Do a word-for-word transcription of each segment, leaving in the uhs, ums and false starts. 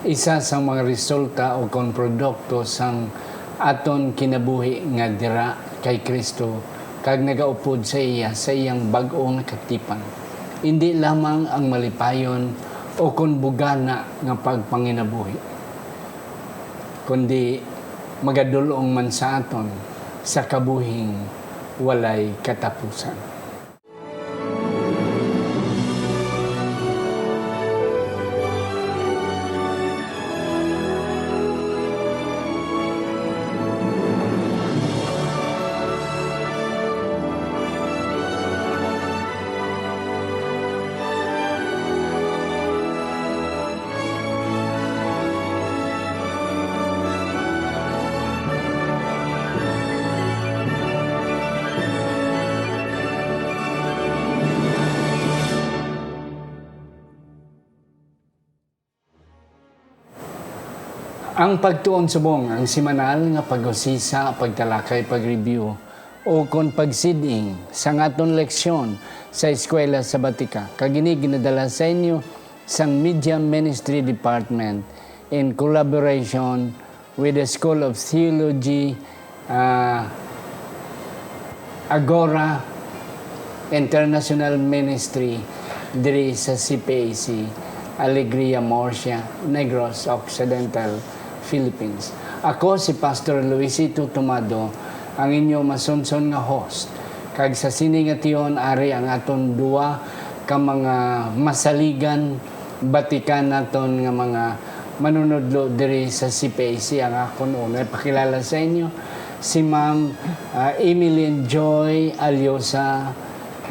Isa sang mga resulta o kon produkto sang aton kinabuhi nga dira kay Cristo kag nagaupod sa iya sa iyang bag-o nga katipan, indi lamang ang malipayon o kon bugana nga pagpanginabuhi, kundi magadul-ong man sa aton sa kabuhing walay katapusan. Ang Pagtuon Subong, ang semanal nga pag-usisa, pagtalakay, pag-review, o kon pagsid-ing sang aton leksyon sa Eskwela Sabatika, kag ini ginadala sa inyo sang Media Ministry Department in collaboration with the School of Theology, ah, Agora International Ministry diri sa C P A C, Alegria Murcia, Negros Occidental, Philippines. Ako si Pastor Luisito Tomado, ang inyo masunson nga host. Kag sa sini nga tion, ari ang aton duwa ka mga masaligan, batikan naton nga mga manunudlo diri sa C P A C. Ang akon una ipakilala sa inyo, si Ma'am, ah, Emeline Joy Alyosa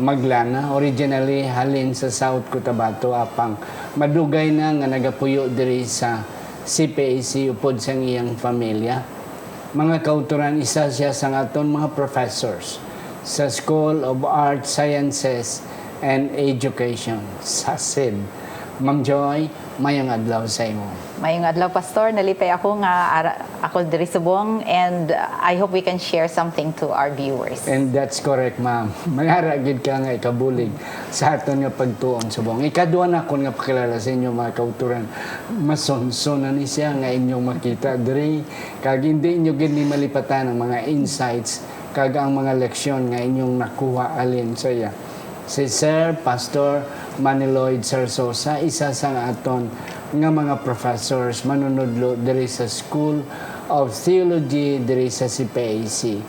Maglana, originally halin sa South Cotabato, apang madugay na nga nagapuyo diri sa C P A C upod sang iyang pamilya. Mga kautoran, isa siya sang aton mga professors sa School of Art, Sciences, and Education, SACED. Ma'am Joy, mayong adlaw sa imo. Mayong adlaw, Pastor. Nalipay ako nga ara-, ako diri subong, and, uh, I hope we can share something to our viewers. And that's correct, ma'am. May ara gid ka nga ikabulig sa aton nga pagtuon subong. Ikadua nakon nga pakilala sa inyo, mga kautoran. Masunson na ni siya nga inyong makita diri, kag hindi inyo gid ni malipatan ang mga insights kag ang mga leksyon nga inyong nakuha halin sa iya. Si Sir Pastor Manny Lloyd Zarzosa, isa sang aton nga mga professors, manunudlo diri sa School of Theology diri sa C P A C.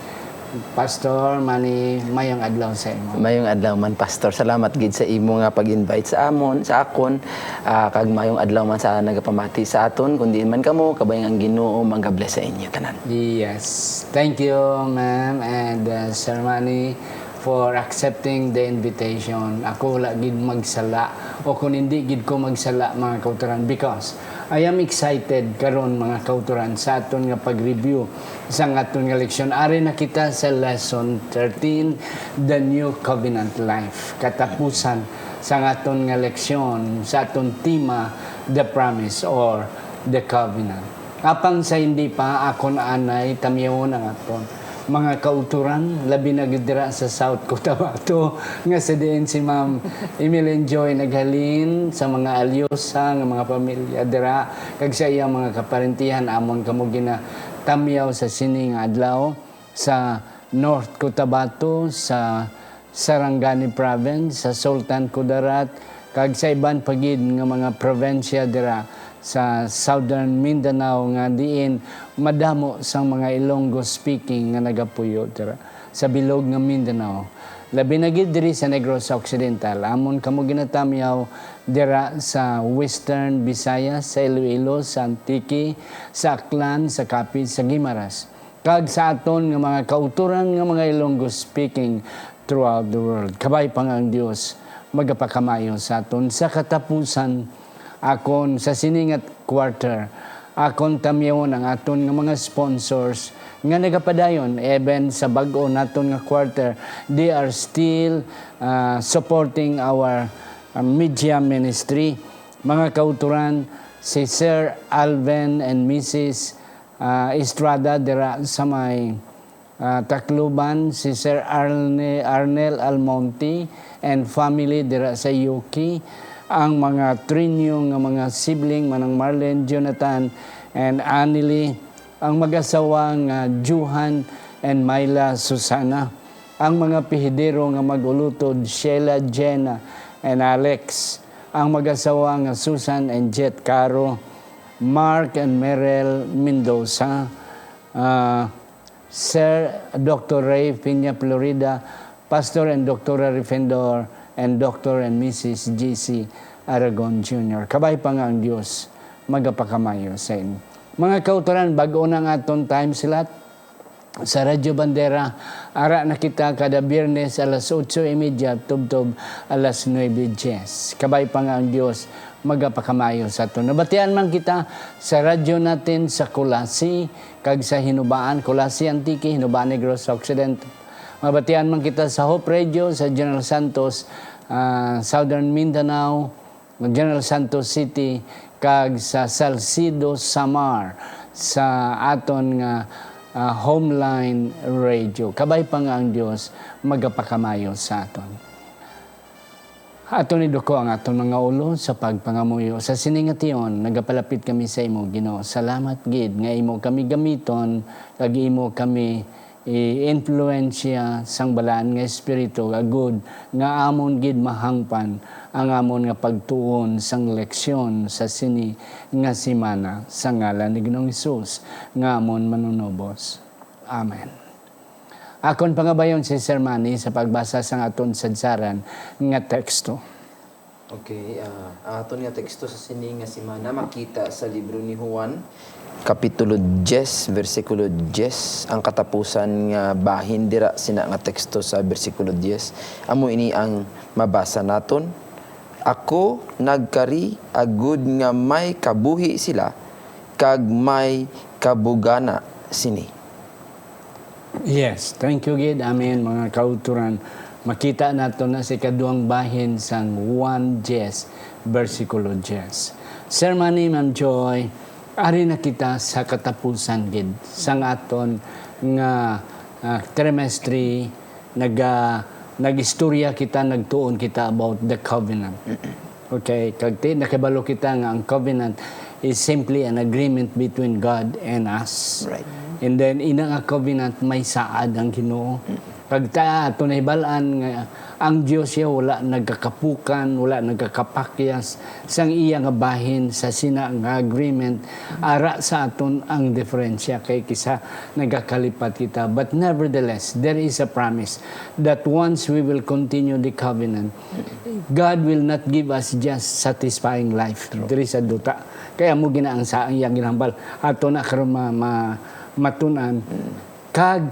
Pastor Manny, mayong adlaw sa imo. Mayong adlaw man, Pastor. Salamat gid sa imo nga pag-invite sa amon, sa akon, ah, kag mayong adlaw man sa nagapamati sa aton, kundi man kamo, kabayang ang Ginoo, mag-bless sa inyo tanan. Yes. Thank you, ma'am, and, uh, Sir Manny, for accepting the invitation. Ako wala gid magsala, o kung hindi gid ko magsala, mga kautoran, because I am excited karon, mga kautoran, sa aton nga pag-review sang aton nga leksyon. Ari na kita sa lesson thirteen, The New Covenant Life. Katapusan sang aton nga leksyon sa aton tema, The Promise or The Covenant. Apang sa hindi pa, akon anay tamyawon ang aton mga kautoran, labi na gid dira sa South Cotabato, nga sa diin si Ma'am Emeline Joy naghalin, sa mga Alyosa nga mga pamilya dira, kag sa iyang mga kaparentihan, amon kamo ginatamyaw sa sini nga adlaw sa North Cotabato, sa Sarangani Province, sa Sultan Kudarat, kag sa iban pa gid nga mga probinsya dira sa Southern Mindanao, nga diin madamo sang mga Ilonggo speaking nga nagapuyo dira sa bilog nga Mindanao, labi na gid diri sa Negros Occidental. Amon kamo ginatamyaw dira sa Western Visayas, sa Iloilo, sa Antique, sa Aklan, sa Capiz, sa Guimaras, kag sa aton nga mga kautoran nga mga Ilonggo speaking throughout the world. Kabay pa nga ang Dios magapakamayo sa aton. Sa katapusan, akon sa sini nga quarter, akon tamyawon ang aton nga mga sponsors nga nagapadayon even sa bag-o naton nga quarter. They are still, ah, supporting our, ah, media ministry. Mga kautoran, si Sir Alvin and Missus ah, Estrada dira sa may, ah, Tacloban, si Sir Arne-, Arnel Almonte and family dira sa U K, Ang mga trinyo nga mga sibling, Manang Marlene, Jonathan, and Annelie, ang mag-asawa nga Johan and Myla Susana, ang mga pihidero nga mag-ulutod, Sheila, Jenna, and Alex, ang mag-asawa nga Susan and Jet Caro, Mark and Merel Mendoza, ah, Sir Doctor Ray Piña Florida, Pastor and Doctora Refendor, and Doctor and Missus J C Aragon Junior. Kabay pa nga ang Dios magapakamayo sa inyo. Mga kautoran, bag-o na nga aton time slot sa Radyo Bandera. Ara na kita kada Biyernes alas otso y media tubtob alas nuebe dies. Kabay pa nga ang Dios magapakamayo sa aton. Nabatian man kita sa radyo natin sa Culasi kag sa Hinubaan, Culasi, Antique, Hinubaan, Negros Occidental. Mabatian man kita sa Hope Radio sa General Santos, ah, Southern Mindanao, General Santos City, kag sa Salcedo, Samar, sa aton nga, ah, Homeline Radio. Kabay pa nga ang Dios magapakamayo sa aton. Aton iduko ang aton mga ulo sa pagpangamuyo. Sa sini nga tion, nagapalapit kami sa imo, Ginoo. Salamat gid nga imo kami gamiton, kag imo kami i-influensya sang Balaan nga Espiritu, agud nga amon gid mahangpan ang amon nga pagtuon sang leksyon sa sini nga semana. Sa ngalan ni Ginoong Hesus nga amon Manunubos. Amen. Akon pangabayon si Sir Manny sa pagbasa sang aton sadsaran nga teksto. Okay, ah, ang aton nga teksto sa sini nga semana makita sa libro ni Juan, Kapitulo diyes, bersikulo diyes, ang katapusan nga bahin dira sina nga teksto sa bersikulo diyes. Amo ini ang mabasa naton, "Ako nagkari agud nga may kabuhi sila, kag may kabugana sini." Yes, thank you gid. Amen, mga kauturan. Makita nato na sa ikaduhang bahin sang Juan diyes, bersikulo diyes. Sir Manny, Ma'am Joy, ari na kita sa katapusan gid sang aton nga, ah, trimestre. Naga-, nag-istorya kita, nagtuon kita about the covenant. Okay, kag ti-, nakibalo kita nga ang covenant is simply an agreement between God and us. Right. And then, ina nga covenant, may saad ang Ginoo. Mm. Kag ta-, ato nahibal-an nga ang Dios iya wala nagkakapukan, wala nagkakapakyas sang iya nga bahin sa sina nga agreement. Ara sa aton ang diferensya, kay kisa nagakalipat kita. But nevertheless, there is a promise that once we will continue the covenant, God will not give us just satisfying life. True. Diri sa duta. Kaya mo gina ang sa ang iyang ginhambal. Ato na karon ma-, ma-, matun-an. Mm. Kag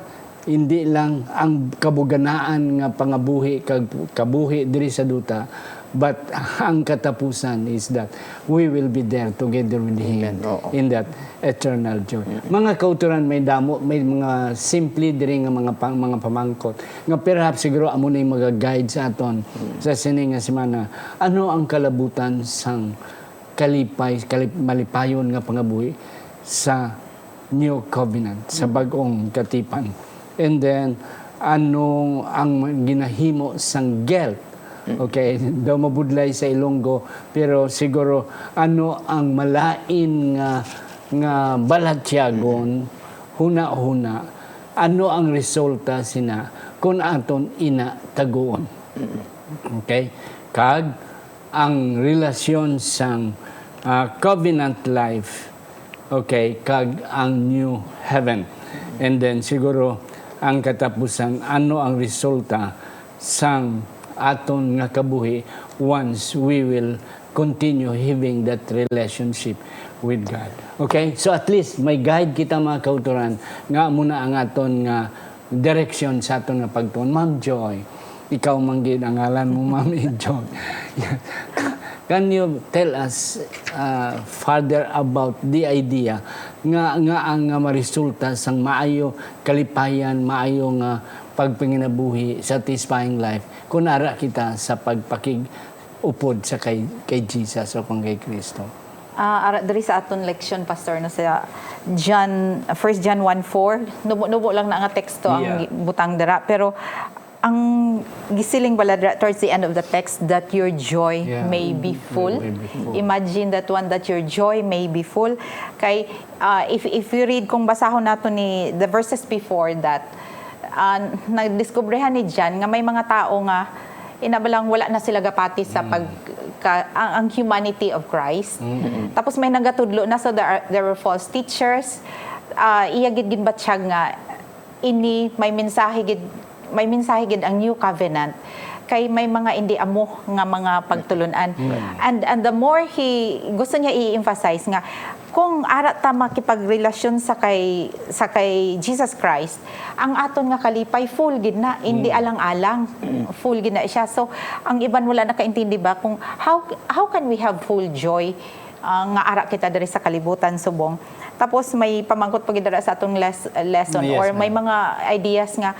hindi lang ang kabuganaan nga pangabuhi kag kabuhi diri sa duta, but ang katapusan is that we will be there together with Him. Amen. Oo. In that eternal joy. Mm. Mga kauturan, may damo, may mga simple diri nga mga pa-, mga pamangkot nga perhaps siguro amo na yung mga guide sa aton Mm. sa sini nga semana. Ano ang kalabutan sang kalipay, kalip-, malipayon nga pangabuhi sa New Covenant, sa Mm. bag-ong katipan? And then, ano ang ginahimo sang guilt? Mm. Okay, daw mabudlay sa Ilonggo, pero siguro ano ang malain nga, nga balatyagon, Mm. huna-huna, ano ang resulta sina kung aton ina taguon? Mm. Okay? Kag ang relasyon sang, ah, covenant life, okay, kag ang new heaven. And then siguro ang katapusan, ano ang resulta sang aton nga kabuhi once we will continue having that relationship with God. Okay? So at least may guide kita, mga kauturan, nga amo na ang aton nga direksyon sa aton nga pagtuon. Ma'am Joy, ikaw man gid ang ngalan mo, Ma'am Joy. Can you tell us, uh, further about the idea nga, nga ang, nga maresulta sang maayo kalipayan, maayo nga pagpanginabuhi, satisfying life, kung ara kita sa pagpakig-upod sa kay, kay Jesus o kung kay Kristo? Ah, ara diri sa aton leksyon, Pastor, no, sa John, First John one four, nubo-nubo lang na nga teksto ang Yeah. gi-, butang dira, pero Ang gisiling bala dra towards the end of the text, that your joy Yeah. may be full. May be full. Imagine that one, that your joy may be full. Kay, ah, if, if you read, kung basahon nato ni the verses before that, ah, nagdiskubrihan ni John nga may mga tao nga inabalang wala na sila gapati sa pag ka, ang, ang humanity of Christ. Tapos may nagatudlo na, so there, are, there were false teachers. Ah, iya gid ginbatyag nga ini may mensahe gid, may mensahe gid ang new covenant, kay may mga indi amo nga mga pagtulon-an. And and the more he gusto niya i-emphasize nga kung ara ta makipagrelasyon sa kay sa kay Jesus Christ, ang aton nga kalipay full gid na, indi alang-alang. Full gid na siya. So ang iban wala nakaintindi ba kung how how can we have full joy, ah, nga ara kita diri sa kalibutan subong? Tapos may pamangkot pa gid dira sa atong les- lesson, Yes, or may ma'am. mga ideas nga,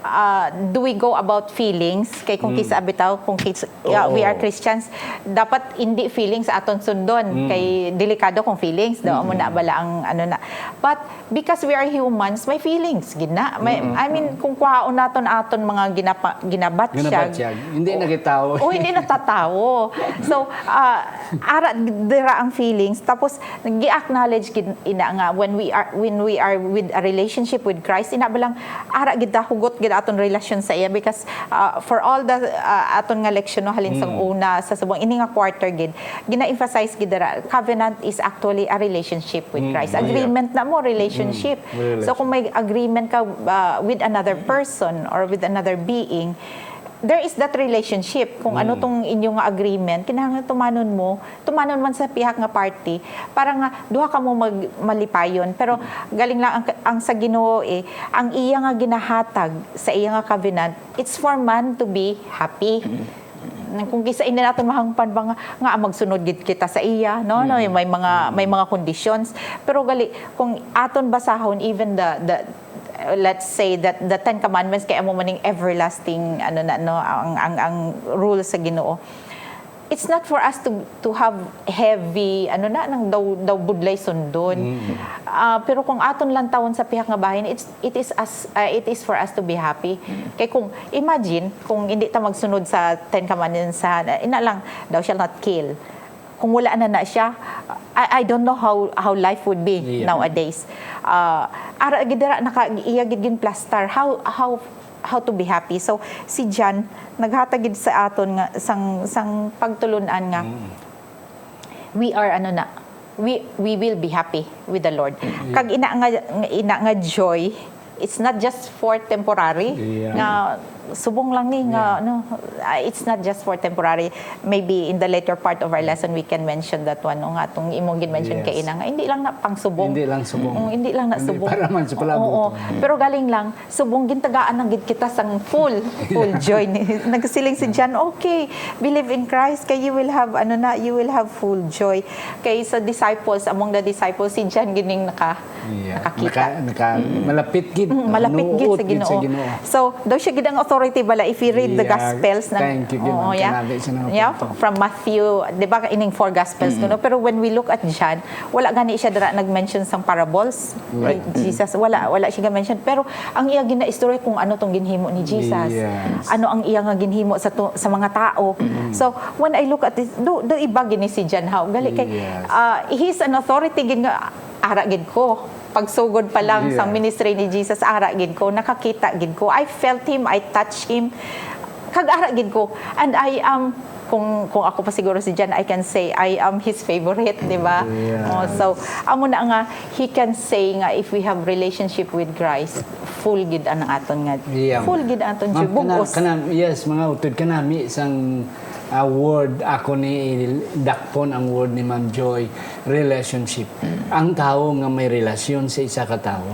ah, do we go about feelings? Kay kung kisa bitaw, kung kis- yeah, we Oo. are Christians, dapat hindi feelings aton sundon. Kay delikado kung feelings daw, amo na bala ang ano na. But because we are humans, may feelings gid na. May, I mean, kung kwaon naton aton mga ginapa, ginabatyag, Ginabatyag. Hindi na kita tawo. Oh, hindi na ta tawo. So, ah, ara dira ang feelings. Tapos, gi-acknowledge gid ina nga when we are when we are with a relationship with Christ, ina ba lang ara gid ta hugot gid aton relasyon sa iya, because, ah, for all the, ah, aton nga leksyon, no, halin sang una sa subong ini nga quarter gid, gina-emphasize gid dira, covenant is actually a relationship with Christ. Agreement na mo, relationship. So kung may agreement ka, ah, with another person or with another being, there is that relationship. Kung ano tong inyo nga agreement, kinahanglan tumanon mo, tumanon man sa pihak nga party, para nga duha kamo mag malipayon. Pero galing lang ang, ang sa Ginoo, eh, ang iya nga ginahatag sa iya nga covenant, it's for man to be happy. Kung kisa ini naton mahangpan ba nga, nga magsunod gid kita sa iya, no? No, may mga may mga conditions. Pero gali kung aton basahon, even the the uh, let's say that the Ten Commandments kay amo maning everlasting ano na, no, ang ang ang rule sa Ginoo. It's not for us to to have heavy ano na nang daw daw budlay sundon. Ah, pero kung aton lang tawon sa pihak nga bahin, it's it is as uh, it is for us to be happy. Kay kung imagine kung hindi ta magsunod sa Ten Commandments, sa ina lang, "Thou shalt not kill." Kung wala na na siya, I, I don't know how how life would be Yeah. nowadays. Ah, ara gid dira naka iya gid ginplastar. How how how to be happy. So si John naghatag gid sa aton nga sang sang pagtulon-an nga we are ano na we we will be happy with the Lord. Kag ina nga ina nga joy, it's not just for temporary Yeah. nga subong lang ni nga ano, ah, it's not just for temporary. Maybe in the later part of our lesson we can mention that one, no, nga atong imong gin-mention Yes. kay ina nga hindi lang na pang subong. Hindi lang subong. Mm, hindi lang na Hindi subong. para man sa palabot. Oo. Pero galing lang subong gintagaan lang gid kita sang full, full joy. Ni- Nagsiling si John, "Okay, believe in Christ kay you will have ano na, you will have full joy." Kay sa disciples, among the disciples, si John gining naka Yeah. nakakita. Naka, naka, malapit gid. Mm, malapit gid Nuot sa Ginoo. So, daw siya gid ang authority bala if you read the Yeah. Gospels. Thank you, Oo, Ma'am. yeah. Kanami siya ng Yeah, punto. from Matthew, di ba, ining four Gospels kuno? Pero when we look at John, wala gani siya dira nag-mention sang parables ni Right. Jesus. Wala, wala siya ga-mention. Pero ang iya ginaistorya kung ano tong ginhimo ni Jesus. Yes. Ano ang iya nga ginhimo sa to, sa mga tao. So, when I look at this, do, do iba gini si John Hao. Gali kay, Yes. ah, he's an authority gid nga ara gid ko. Pagsugod pa lang Yeah. sang ministry ni Jesus, ara gid ko, nakakita gid ko. I felt him, I touched him. Kag ara gid ko. And I am, kung kung ako pa siguro si John, I can say I am his favorite, di ba? Yes. Oh, so amo na nga he can say nga if we have relationship with Christ, full gid ang aton nga Yeah. full gid ang aton Ma'am, bug-os. Kana, kana, yes, mga utod, kanami sang ah, word ako ni dakpon ang word ni Ma'am Joy, relationship. Ang tawo nga may relasyon sa isa ka tawo.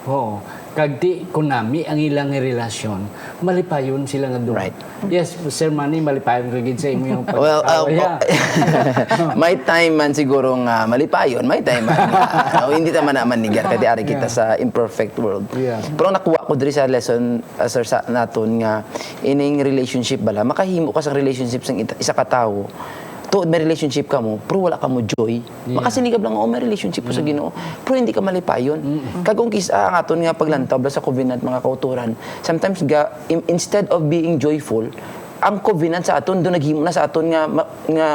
Oo. Kag di kunami ang ilang relasyon, malipayon sila nga duha. Right. Yes, Sir Manny, malipayon ka gid sa imo yung Well, uh, pagkatawa. Yeah. may time man siguro nga malipayon, may time man nga, uh, hindi ta man naman nigar kay ari kita Yeah. sa imperfect world. Yeah. Pero nakuha ko diri sa lesson, uh, sir, sa naton nga ining relationship bala, makahimo ka sa relationship sa ita- isa ka tawo tuod may relationship kamo, pero wala kamo joy. Yeah. Makasinigab lang, "Oh, may relationship ko sa Ginoo," pero hindi ka malipayon. Mm. Kag kung kis-, ah, ang aton nga paglantaw bala sa covenant, mga kauturan, sometimes ga, in-, instead of being joyful, ang covenant sa aton do naghimo na sa aton nga ma-, nga,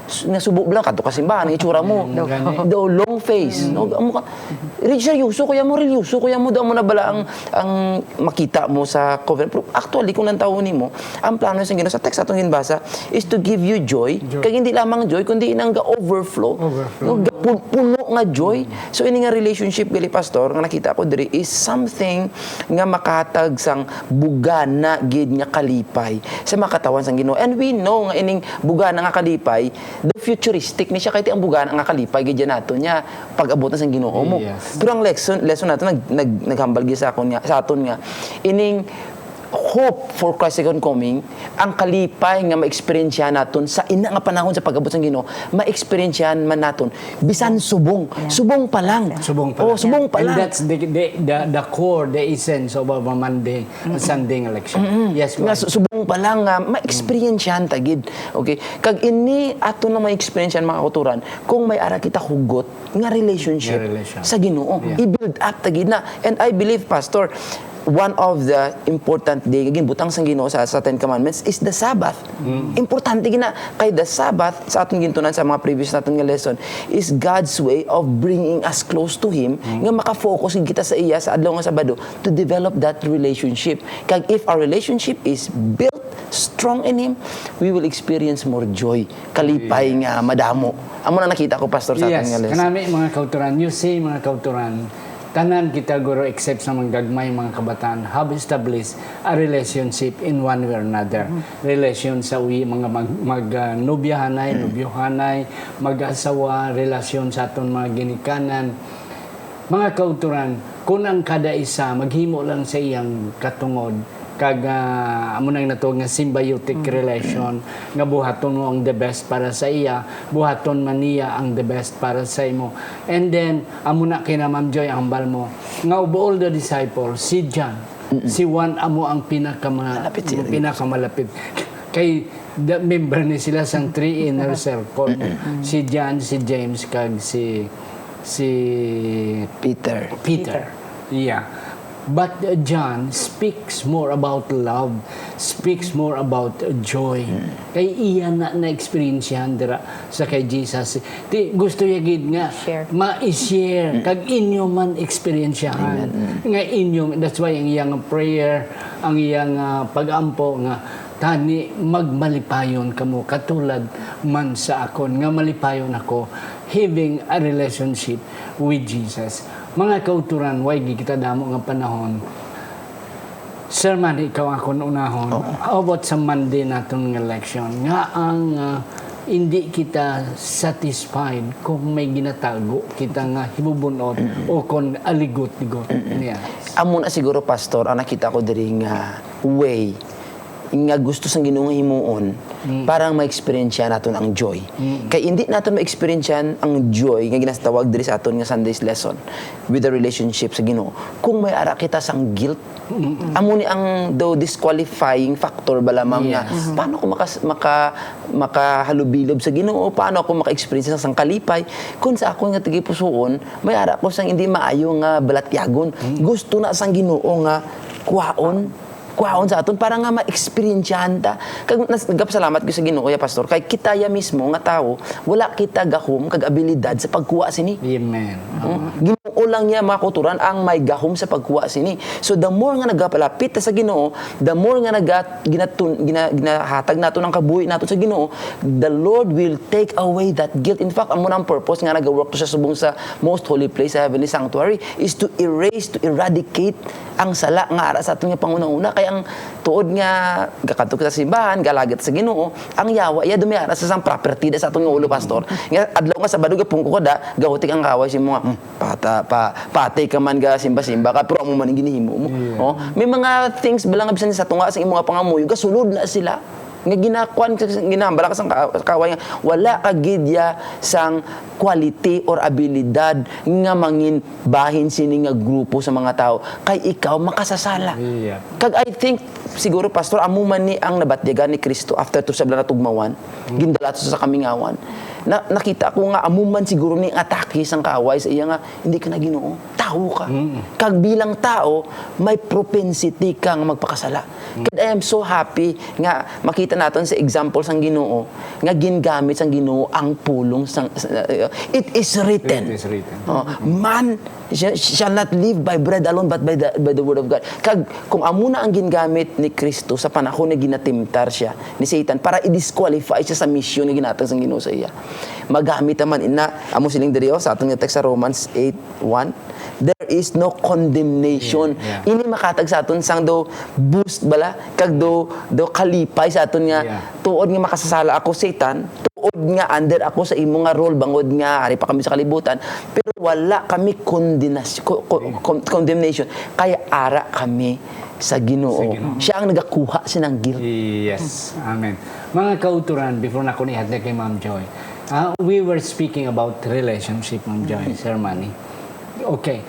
nga subo lang kadto ka simbahan, ang itsura mo. Mm, gani. Daw long face, no? Amo ka, re-, seryoso kuya mo, relyoso kuya mo, daw mo na bala ang, ang makita mo sa covenant. Pero actually, kung lantawon nimo, ang plano sa Ginoo, sa text atong ginbasa, is to give you joy. Joy. Kag hindi lamang joy, kundi inang ga-overflow. Overflow. No, ga-, pun-, puno nga joy. So, ini nga relationship, gali, Pastor, nga nakita ko diri is something nga makahatag sang bugana gid nga kalipay sa mga katawhan sang Ginoo. And we know nga ining bugana nga kalipay, the futuristic ni siya, kay ti ang bugana nga kalipay gid yan nato niya pag-abot na sang Ginoo mo. Yes. Pero ang lesson, lesson nato nag, nag, naghambal gid sa akon nga, sa aton nga ining hope for Christ's second coming, ang kalipay nga ma-experience naton sa ina nga panahon sa pag-abot sang Ginoo, ma-experience man naton bisan subong. Yeah. Subong pa lang. Subong pa Oh, lang. Subong pa And lang. That's the, the, the, the core, the essence of our Monday, Sunday nga leksyon. Yes, go Nga ahead. su-, subong pa lang nga ma-experience ta gid. Okay? Kag ini ato na ma-experience, mga kauturan, kung may ara kita hugot nga relationship Nga relation. Sa Ginoo. Yeah. I-build up ta gid na. And I believe, Pastor, one of the important day nga ginbutang sang Ginoo sa, sa Ten Commandments is the Sabbath. Mm. Importante gid na kay the Sabbath, sa aton gintunan sa mga previous naton nga lesson, is God's way of bringing us close to Him, Mm. nga maka-focus gid kita sa iya sa adlaw nga Sabado to develop that relationship. Kag if our relationship is built strong in Him, we will experience more joy, kalipay Yes. nga madamo. Amo na nakita ko, Pastor, sa aton Yes, nga lesson. Kanami, mga kauturan. You see, mga kauturan, tanan kita, guro, except sa mga gagmay, mga kabataan, have established a relationship in one way or another. Mm-hmm. Relation sa uy-, mga mag, mag, ah, nobyahanay, nobyohanay, mag-asawa, relasyon sa aton mga ginikanan. Mga kauturan, kung ang kada isa maghimo lang sa iyang katungod, kag, ah, amo nang natawag nga symbiotic Mm. relation, nga buhaton mo ang the best para sa iya, buhaton man niya ang the best para sa imo. And then, amo na kay na, Ma'am Joy, ang hambal mo, nga of all the disciples, si John, Mm-mm. si Juan amo ang pinakama-, Malapit siya. Pinakamalapit. Kay the member ni sila sang three inner circle. Mm-mm. Si John, si James, kag si, si Peter. Peter. Peter. Yeah. But, uh, John speaks more about love, speaks more about, uh, joy. Mm. Kay iya na na-experience yan dira sa kay Jesus. Ti, gusto niya gid nga Share. ma-share, Mm. kag inyo man experience yan. Amen. Mm. Nga inyo, that's why ang iyang prayer, ang iyang, ah, pag-ampo nga, "Tani magmalipayon kamo katulad man sa akon, nga malipayon ako, having a relationship with Jesus." Mga kauturan, way gid kita damo nga panahon. Sir Manny, ikaw akon unahon. Oo. How about sa Monday naton nga leksyon? Nga ang, ah, hindi kita satisfied kung may ginatago kita nga hibubunot Mm-mm. o kung aligot-ligot Mm-mm. niya. Amo na siguro, Pastor, ang nakita ko diri nga way nga gusto sang Ginoo nga himuon Mm. para ma-experience naton ang joy. Mm. Kay hindi naton ma-experience ang joy nga ginatawag diri sa aton nga Sunday's lesson with the relationship sa Ginoo kung may ara kita sang guilt. Mm. Amo ni ang daw disqualifying factor ba lamang nga, Yes. Mhm. paano ko makas-, maka-, makahalubilob sa Ginoo? Paano ako maka-experience sang kalipay? Kung sa ako nga tagipusoon, may ara ko sang hindi maayo nga balatyagon. Mm. Gusto na sang Ginoo nga kuhaon, kuhaon sa aton para nga ma-experiencehan ta. Kag nas-, nagapasalamat ko sa Ginoo, ya, Pastor, kay kita ya mismo nga tawo, wala kita gahom kag abilidad sa pagkuha sini. Amen. Mm. Ginoo lang niya, mga kauturan, ang may gahom sa pagkuha sini. So, the more nga nagapalapit ta sa Ginoo, the more nga naga-, ginatun-, gina-, ginahatag nato ang kabuhi nato sa Ginoo, the Lord will take away that guilt. In fact, amo na ang purpose nga nag-work to siya subong sa most holy place, sa heavenly sanctuary, is to erase, to eradicate ang sala nga ara sa aton nga panghunahuna. Kay ang tuod nga gakadto kita sa simbahan, galagit sa Ginoo, ang yawa iya dumiyara sa sang property da sa aton nga ulo, Pastor. Nga adlaw nga Sabado, gapungko ka da, gahutik ang kaway sa imo nga, "Hmm, pata, pa, patay ka man, ga simba-simba ka, pero amo man ang ginihimo mo." Yeah. Oh, may mga things bala nga bisan sa tunga sa imo nga pangamuyo, gasulod na sila. Nga ginakuan, ginahambal ka sang ka-, kaaway nga wala ka gid ya sang quality or abilidad nga mangin bahin sini nga grupo sa mga tawo, kay ikaw makasasala. Yeah. Kag I think, siguro, Pastor, amo man ni ang nabatyagan ni Kristo after to sa bala natugmawan, gindala to sa kamingawan. Na, nakita ko nga amo man siguro ni ang atake sang kaaway sa iya nga, "Hindi ka na Ginoo, tawo ka." Mm. Kag bilang tawo, may propensity ka nga magpakasala. Kag I am so happy nga makita naton sa example sang Ginoo nga gingamit sang Ginoo ang pulong sang, it is written. It is written. Oh, man sh- shall not live by bread alone, but by the, by the word of God. Kag kung amo na ang gingamit ni Kristo sa panahon nga ginatimtar siya ni Satan para i-disqualify siya sa misyon nga ginatag sang Ginoo sa iya, magamit naman ina, amo siling diri, oh, sa aton nga text sa Romans eight one, "There is no condemnation." Yeah, yeah. Ini makatag sa aton sang do boost bala, kag do, do kalipay sa aton nga, Yeah. "Tuod nga makasasala ako, Satan, tuod nga under ako sa imo nga rule, bangod nga ari pa kami sa kalibutan, pero wala kami kondenas-, ko, ko, con- condemnation, kay ara kami sa Ginoo." Sa Ginoo. Siya ang nagakuha sinang guilt. Yes. Amen. Mga kauturan, before na ko nihatag kay Ma'am Joy, ah, we were speaking about relationship, Ma'am Joy, Sir Manny. Okay.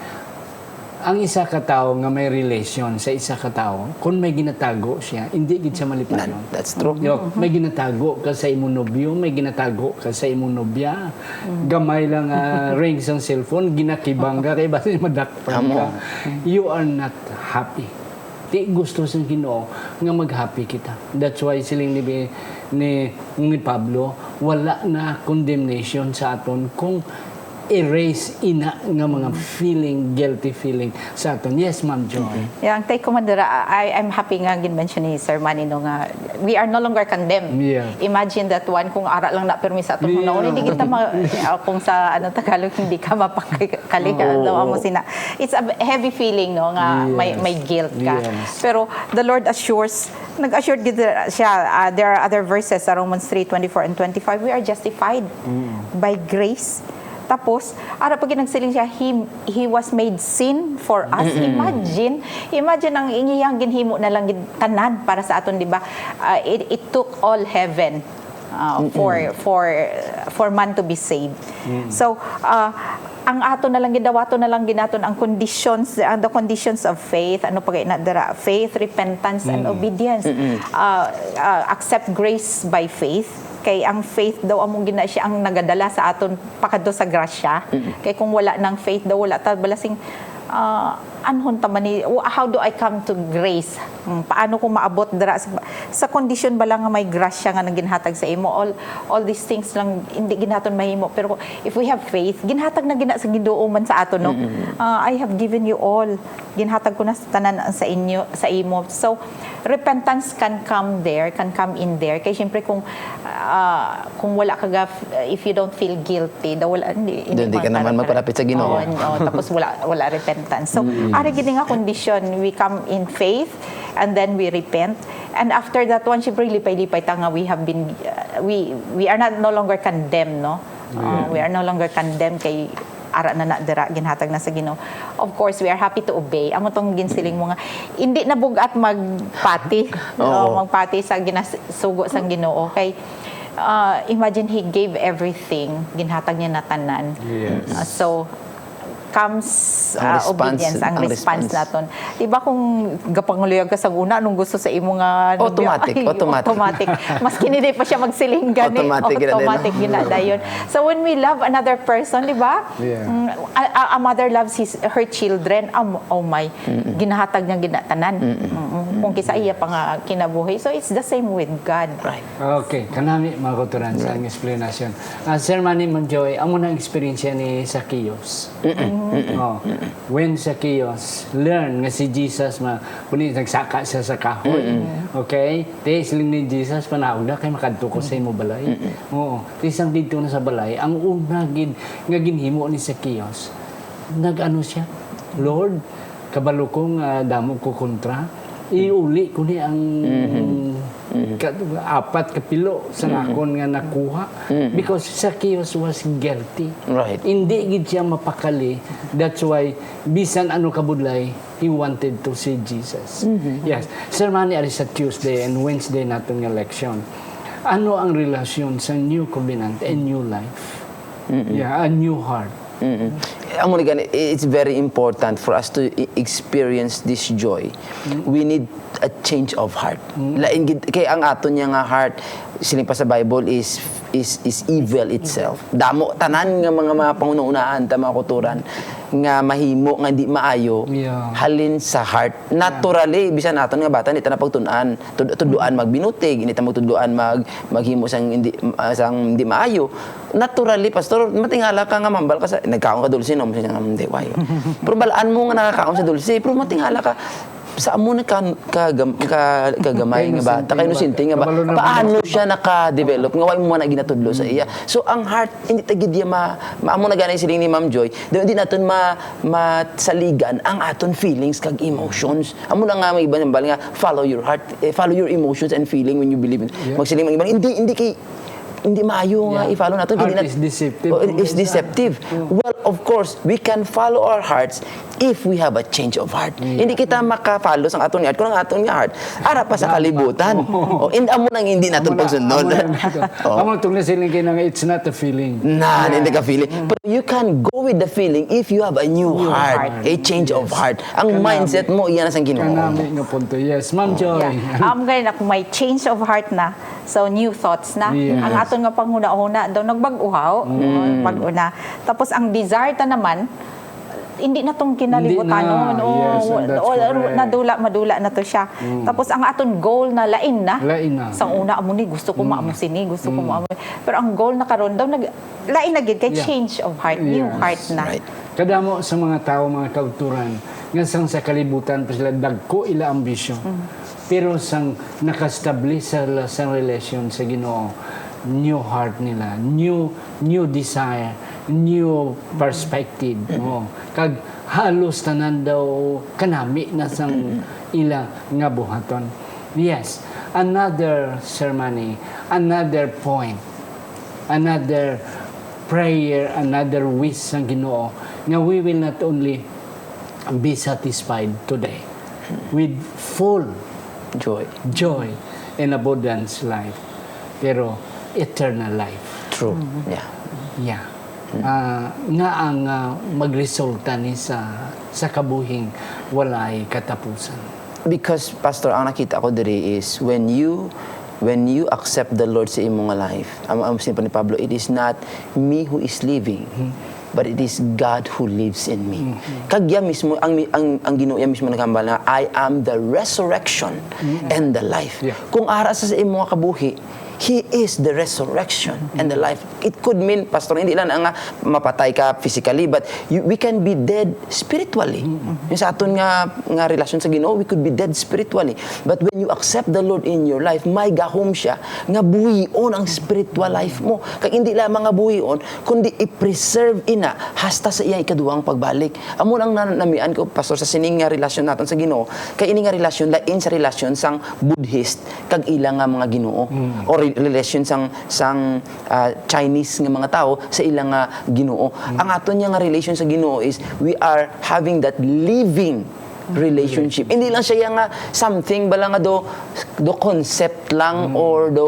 Ang isa ka tawo nga may relasyon sa isa ka tawo, kung may ginatago siya, hindi gid siya malipayon. That- that's true. Yo, may ginatago ka sa imong nobyo, may ginatago ka sa imong nobya. Gamay lang nga ring sang cellphone, ginakibang ka kay basi madakpan Amo. ka. You are not happy. Di gusto sa Ginoo nga mag-happy kita. That's why siling ni, ni, ni Pablo, wala na condemnation sa aton kung erase ina nga mga feeling, guilty feeling sa aton. Yes, Ma'am Joy. Yeah, ang take ko man dira, I, I'm happy nga gin-mention ni Sir Manny, no, nga we are no longer condemned. Yeah. Imagine that one, kung ara lang na permi sa atong Yeah. hunaon, hindi kita ma-, ah, kung sa, ano, Tagalog, hindi ka mapakali ka. Oo. Ano, amo sina. It's a heavy feeling, no, nga may, Yes. may guilt ka. Yes. Pero the Lord assures, nag-assure gid siya, ah, there are other verses sa Romans three twenty-four and twenty-five, we are justified by grace. Tapos, ara pa gid nagsiling siya, he, he was made sin for us. Imagine, imagine ang iyang ginhimo na lang gid tanan para sa aton, di ba? Ah, it, it took all heaven, ah, for, for, for man to be saved. So, ah, ang ato na lang gid, dawaton na lang gid naton ang conditions, ang the conditions of faith. Ano pa gid na dira? Faith, repentance, and obedience. Ah, ah, accept grace by faith. Kay ang faith daw amo gid na siya ang nagadala sa aton pakadto sa grasya. Kay kung wala nang faith daw, wala ta bala sing, ah, anhon ta man ni, how do I come to grace? Hmm, paano ko maabot dira sa, sa kondisyon bala nga may grasya nga nang ginhatag sa imo? All, all these things lang hindi gid naton mahimo. Pero if we have faith, ginhatag na gina sa Ginoo man sa aton, no? Ah, "I have given you all." Ginhatag ko na sa tanan ang sa inyo, sa imo. So, repentance can come there, can come in there. Kay siyempre kung, ah, kung wala ka ga-, if you don't feel guilty, daw wala, hindi, hindi Hindi ka man naman ka-, magpalapit sa Ginoo. Oo, oo, tapos wala, wala repentance. So, ari gid nga condition, we come in faith and then we repent. And after that one, siyempre, lipay-lipay ta nga we have been, uh, we, we are not, no longer condemned, no? Uh, we are no longer condemned kay ara na na dira, ginhatag na sa Ginoo. Of course, we are happy to obey. Amo tong ginsiling mo nga, hindi na bug-at magpati, no? Oo. Magpati sa ginasugo sang Ginoo. Kay, uh, imagine, He gave everything, ginhatag niya na tanan. Yes. Uh, so, comes Ang uh, response, obedience, ang ang response, response. Naton. Di ba kung gapanguluyag ka sa una, anong gusto sa imo nga Automatic, Ay, automatic. Automatic. Maski hindi pa siya magsiling gani, Automatic gid na din, automatic no? gid na dayon. So when we love another person, di ba? Yeah. Mm, a, a, a mother loves his, her children. Um, oh my, ginahatag niya gid na tanan. Mm-mm. Kung kisa iya pa nga kinabuhi. So it's the same with God. Right. Okay, kanami, mga kauturan, sa ang explanation. Ah, Sir Manny, Ma'am Joy, amo na ang eksperyensya ni Zacchaeus. Oh. When Zacchaeus learn nga si Jesus, ma, kuni nagsaka siya sa kahoy. Okay? Te, siling ni Jesus, "Panawag na kay makadto ko sa imo balay." Oo. Te, sang didto na sa balay, ang una gid nga ginhimo ni Zacchaeus, nag-ano siya, "Lord, kabalo ko nga damo ko kontra, Iuli ko ni ang ka-, apat ka pilo sa akon nga nakuha, because Zacchaeus was guilty. Right. Hindi gid siya mapakali. That's why, bisan ano kabudlay, he wanted to see Jesus. Yes. Sir Manny, ari sa Tuesday and Wednesday naton nga leksyon. Ano ang relasyon sa new covenant and new life? Yeah, a new heart. Amo ni gani, it's very important for us to i- experience this joy. We need a change of heart. Lain gid kay ang aton niya nga heart, siling pa sa Bible, is is is evil itself. Damo tanan nga mga mga panghunahunaan ta, mga kutoran, nga mahimo nga hindi maayo. Yeah. Halin sa heart. Naturally, bisan naton nga bata, hindi ta na pagtun-an. Tud- tudloan magbinutig, hindi ta magtudloan mag maghimo sang hindi ah, sang hindi maayo. Naturally, pastor, matingala ka nga mambal ka sa nagkaon ka dulce, no? Siya nga, "Hindi, why?" Pero balaan mo nga nakakaon sa dulce, pero matingala ka sa amo na ka, ka, ka, kagamay nga bata, ka inosente nga ba, paano siya naka-develop nga why mo na ginatudlo sa iya? So ang heart, hindi ta gid iya ma, ma amo na gani siling ni Ma'am Joy, daw hindi naton ma, masaligan ang aton feelings kag emotions. Amo na nga may iba nambal nga follow your heart, eh, follow your emotions and feeling when you believe in. Magsiling ang iba, hindi, hindi kay hindi maayo nga i-follow nato. Heart is deceptive. Oh, it is deceptive. Well, of course, we can follow our hearts if we have a change of heart. Hindi kita maka-follow sang aton nga heart kung ang aton nga heart ara pa sa kalibutan. Oh, in amo nang hindi naton pagsundon. Amo tong nasiling kay nga it's not a feeling. Na, hindi ka feeling. But you can go with the feeling if you have a new heart, a change of heart. Ang mindset mo, iyan na sang Ginoo. Kanami nga punto. Yes, Ma'am Joy. Yeah. Um, ganyan ako, may change of heart na. So, new thoughts na. Yes. Ang aton nga panghunahuna daw nagbag-uhaw, bag-o na. Tapos ang desire ta naman, hindi na tong kinalibutanon. Hindi na. Yes, and that's correct. Nadula, madula na to siya. Tapos ang aton goal na lain na. Lain na. Sa una, amo ni, gusto ko maamo sini, gusto ko maamo. Pero ang goal na karon daw, nag, lain na gid kay change of heart, new heart na. Right. Kadamo sa mga tawo, mga kauturan, nga sang sa kalibutan pa sila, dagko ila ambisyon. Pero sang naka-establish sila sang relasyon sa Ginoo, new heart nila, new new desire, new perspective. Oh. Kag halos tanan daw kanami na sang ila nga buhaton. Yes, another sermon, another point, another prayer, another wish sang Ginoo nga we will not only be satisfied today with full Joy. joy and abundance life, pero eternal life. True. Yeah. Yeah. Ah, nga ang ah, magresulta ni sa sa kabuhing walay katapusan. Because, Pastor, ang nakita ko diri is when you when you accept the Lord sa imo nga life, ang, ang siling pa ni Pablo, it is not me who is living, but it is God who lives in me. Kag iya mismo, ang, ang, ang Ginoo iya mismo naghambal na, "I am the resurrection and the life." Yeah. Kung ara sa, sa imo nga kabuhi, He is the resurrection and the life. It could mean, Pastor, hindi lang nga mapatay ka physically, but you, we can be dead spiritually. Yung sa aton nga, nga relasyon sa Ginoo, we could be dead spiritually. But when you accept the Lord in your life, may gahom siya nga buhion ang spiritual life mo. Kag hindi lamang nga buhion, kundi i-preserve ina hasta sa iyang ikaduhang pagbalik. Amo nang nan- namian ko, Pastor, sa sining nga relasyon naton sa Ginoo, kay ini nga relasyon lain sa relasyon sang Buddhist kag ila nga mga ginoo, or re- relasyon sang sang ah, Chinese nga mga tawo sa ila nga Ginoo. Ang aton niya nga relation sa Ginoo is we are having that living relationship. Hindi lang siya nga something bala nga do do concept lang or do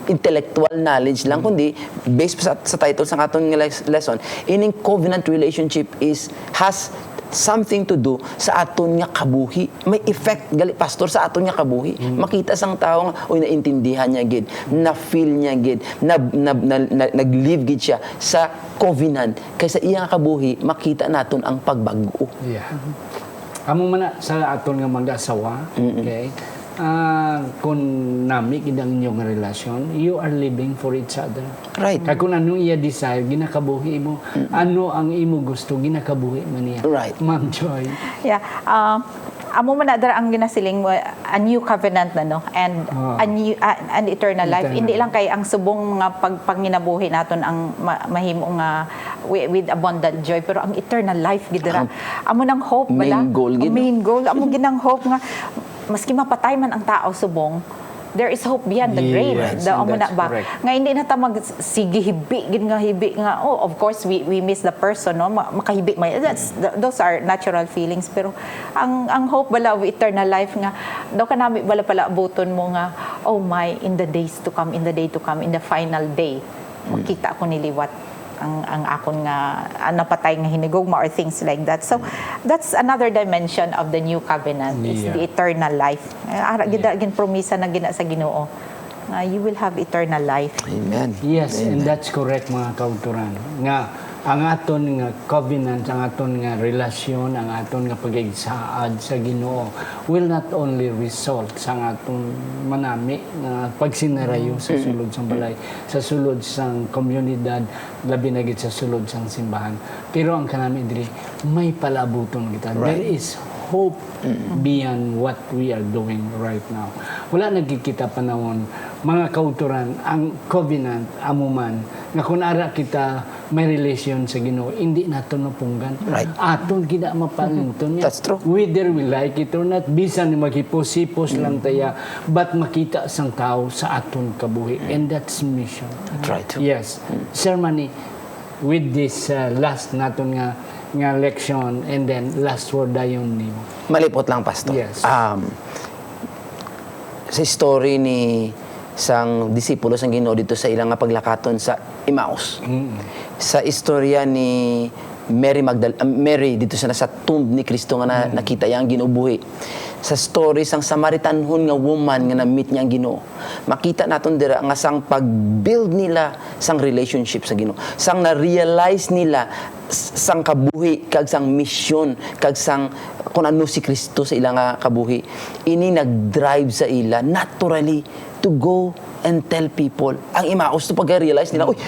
intellectual knowledge lang, kundi based sa, sa title sa aton nga les- lesson, ining covenant relationship is has something to do sa aton nga kabuhi. May effect gali, Pastor, sa aton nga kabuhi. Makita sang tawo nga, uy, naintindihan niya gid, na-feel niya gid, na, na, na, na- nag-live gid siya sa covenant. Kay sa iya nga kabuhi, makita naton ang pagbag-o. Yeah. Amo man na sa aton nga mag-asawa, okay? Ah, kung nami gid ang inyong relasyon, you are living for each other. Right. Kag kung anong iya desire, ginakabuhi mo. Ano ang imo gusto, ginakabuhi man niya. Right. Ma'am Joy. Yeah. Um, amo man na dira ang ginasiling mo, a new covenant na, no? And Ah. a new, uh, an eternal life. Eternal. Hindi lang kay ang subong nga pagpanginabuhi naton ang ma- mahimo nga wi- with abundant joy, pero ang eternal life gid dira. Amo nang hope bala. Main goal gid, no? Main goal. Amo gid ang hope nga Maski mapatay man ang tao subong, there is hope beyond the grave. Yes, Daw amo na that's ba? Correct. Nga hindi na ta mag sige hibi gid nga hibi nga, oh, of course we we miss the person, no? Ma- makahibi may that's th- those are natural feelings, pero ang ang hope bala of eternal life nga daw kanami bala pala abuton mo nga, oh my, in the days to come, in the day to come, in the final day, makita ko ni liwat ang ang akon nga ah, napatay nga hinigugma or things like that. So that's another dimension of the new covenant. It's Yeah. the eternal life. Eh, ara gid gin promisa na gina sa Ginoo nga you will have eternal life. Amen. Yes, and that's correct, mga kauturan, nga ang aton nga covenant, ang aton nga relasyon, ang aton nga pag-igsaad sa Ginoo will not only result sa aton manami nga pagsinarayo sa sulod sang balay, sa sulod sang komunidad, labi na gid sa sulod sang simbahan. Pero ang kanami diri, may palabuton kita. There Right. is hope beyond what we are doing right now. Wala na gid kita panahon, mga kauturan, ang covenant amo man nga kun ara kita may relasyon sa Ginoo, hindi naton mapunggan. Right. Aton gid na mapalington niya. That's true. Whether we like it or not, bisan ni maghipos-hipos lang taya, but makita sang tao sa aton kabuhi. And that's mission. That's right. Yes. Sir Manny, with this uh, last naton nga nga leksyon and then last word dayon nimo. Malipot lang, Pastor. Yes. Um, sa story ni sang disipulo sang Ginoo dito sa ilang nga paglakaton sa Emmaus. Sa istorya ni Mary Magdal um, Mary dito sa nasa tomb ni Kristo nga na, nakita niya ang Ginoo buhi. Sa story sang Samaritanhon nga woman nga na-meet niya ang Ginoo. Makita naton dira nga sang pag-build nila sang relationship sa Ginoo, sang na-realize nila s- sang kabuhi kag sang misyon kag sang kun ano si Kristo sa ila nga kabuhi, ini nag-drive sa ila naturally to go and tell people. Ang Emmaus to pagka-realize nila, uy,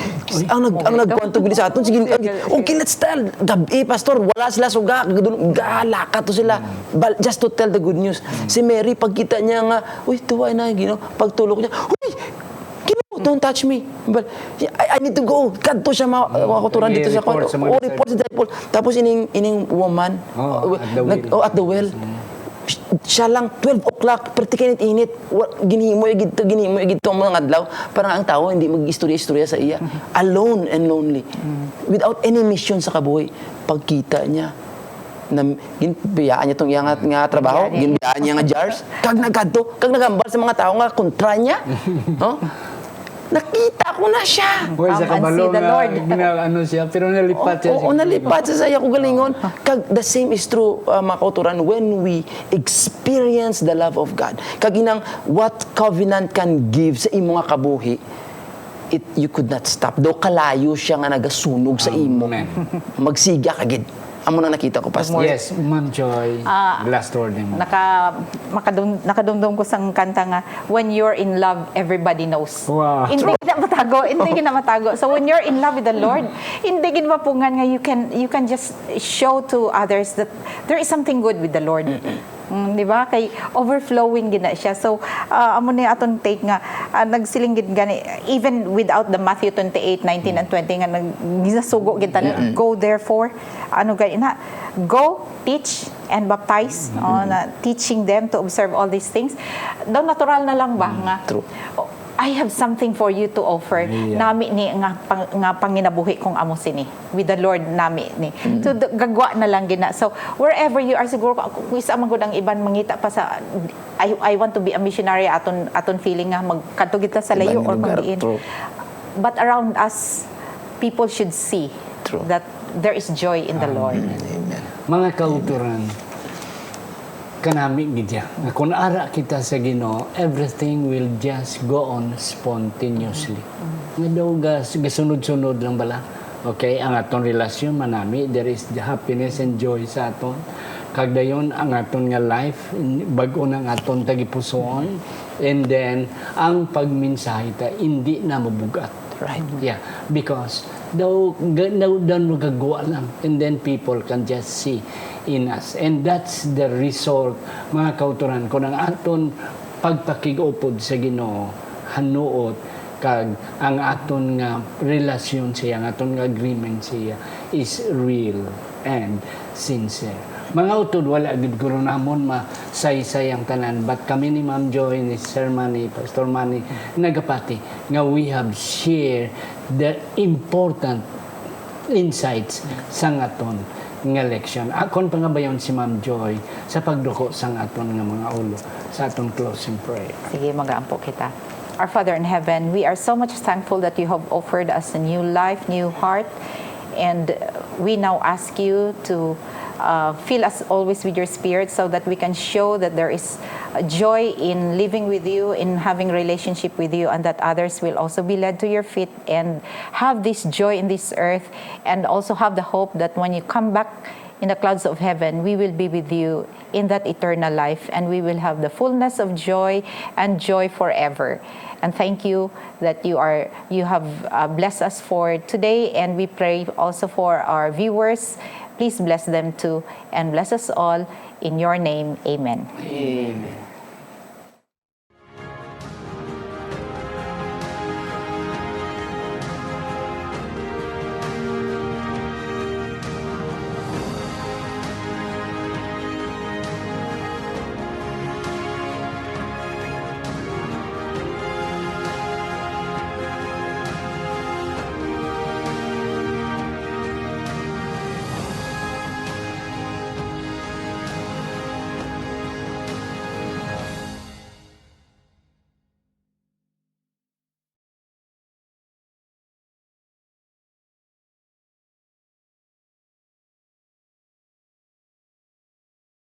ang nag ang nagkuan to gid sa aton, sige, okay, let's tell. Gab-i, pastor, wala sila suga, gadul- galaka to sila. Bal- just to tell the good news. Si Mary, pagkita niya nga, uy, tuwa na, Ginoo, pagtulok niya, uy, Ginoo, don't touch me. Bal- I, I need to go. Kadto siya ma- mga kauturan dito sa i-report sa mga Oh, disciples. Report sa disciple. Tapos ining ining woman, Oh, uh, at the nag- well. Oh, at the well. Siya lang, twelve o'clock, perti kainit-init. Wa- Ginhimo ya gidto, ginhimo ya gidto ang mga adlaw para nga ang tawo hindi mag-istorya-istorya sa iya. Alone and lonely. Without any mission sa kabuhi. Pagkita niya, na, ginbiyaan niya tong iya nga, nga trabaho, Ginbiyaan niya. Ginbiyaan niya nga jars, kag nagkadto, kag naghambal sa mga tawo nga kontra niya. Oh? Nakita ko na siya. Well, sa Come and kabalo see the nga, Lord. Nga ano siya, pero nalipat siya. Oo, nalipat siya sa iya ko galingon. Kag the same is true, uh, mga kauturan, when we experience the love of God, kag inang what covenant can give sa imo nga kabuhi, it, you could not stop. Daw kalayo siya nga nagasunog sa imo. Amen. Magsiga ka gid. Amo nang nakita ko, Pastor. Yes, Ma'am Joy. Ah, last word nimo. Naka, makadum, nakadumdum ko sang kanta nga, "When you're in love, everybody knows." Wow. Hindi gid na matago, hindi gid na matago. So when you're in love with the Lord, hindi gid mapungan nga you can you can just show to others that there is something good with the Lord. Mm, di ba? Kay overflowing gid na siya. So, ah, amo ni aton take nga ah, nagsiling gid gani even without the Matthew twenty-eight nineteen and twenty nga nag ginasugo gid ta na, "Go therefore," ano gani na, "Go, teach and baptize," oh, na teaching them to observe all these things. Daw natural na lang ba nga, True. "Oh, I have something for you to offer." Yeah. Nami ni nga pang, nga panginabuhi kung amo sini with the Lord nami ni. So d- gagwa na lang gina. So wherever you are, siguro kung, kung isa man gud ang iban mangita pa sa I I want to be a missionary, aton aton feeling nga magkadto kita sa layo or kung diin. True. But around us, people should see True. that there is joy in the Lord. Amen. Mga kauturan, kanami gid ya. Nga kung ara kita sa Ginoo, everything will just go on spontaneously. Nga daw gas, gasunod-sunod lang bala. Okay, ang aton relasyon manami, there is the happiness and joy sa aton. Kag dayon ang aton nga life, bag-o nang aton tagipusoon. And then ang pagmensahe ta hindi na mabugat. Right. Yeah, because daw ga- daw daw magagawa lang, and then people can just see in us, and that's the result, mga kauturan, kung ang aton pagpakig-upod sa Ginoo hanuot kag ang aton nga relasyon siya, ang aton nga agreement siya is real and sincere. Mga utod, wala gid guro namon masaysay ang tanan, but kami ni Ma'am Joy, ni Sir Manny, Pastor Manny, nagapati nga we have shared the important insights sang aton nga leksyon. Akon pangabayon si Ma'am Joy sa pagduko sang aton nga mga ulo sa aton closing prayer. Sige, mag-aampo kita. Our Father in heaven, we are so much thankful that you have offered us a new life, new heart, and we now ask you to uh, fill us always with your spirit so that we can show that there is a joy in living with you, in having relationship with you, and that others will also be led to your feet and have this joy in this earth, and also have the hope that when you come back in the clouds of heaven, we will be with you in that eternal life, and we will have the fullness of joy and joy forever. And thank you that you are you have uh, blessed us for today, and we pray also for our viewers. Please bless them too, and bless us all in your name. Amen. Amen.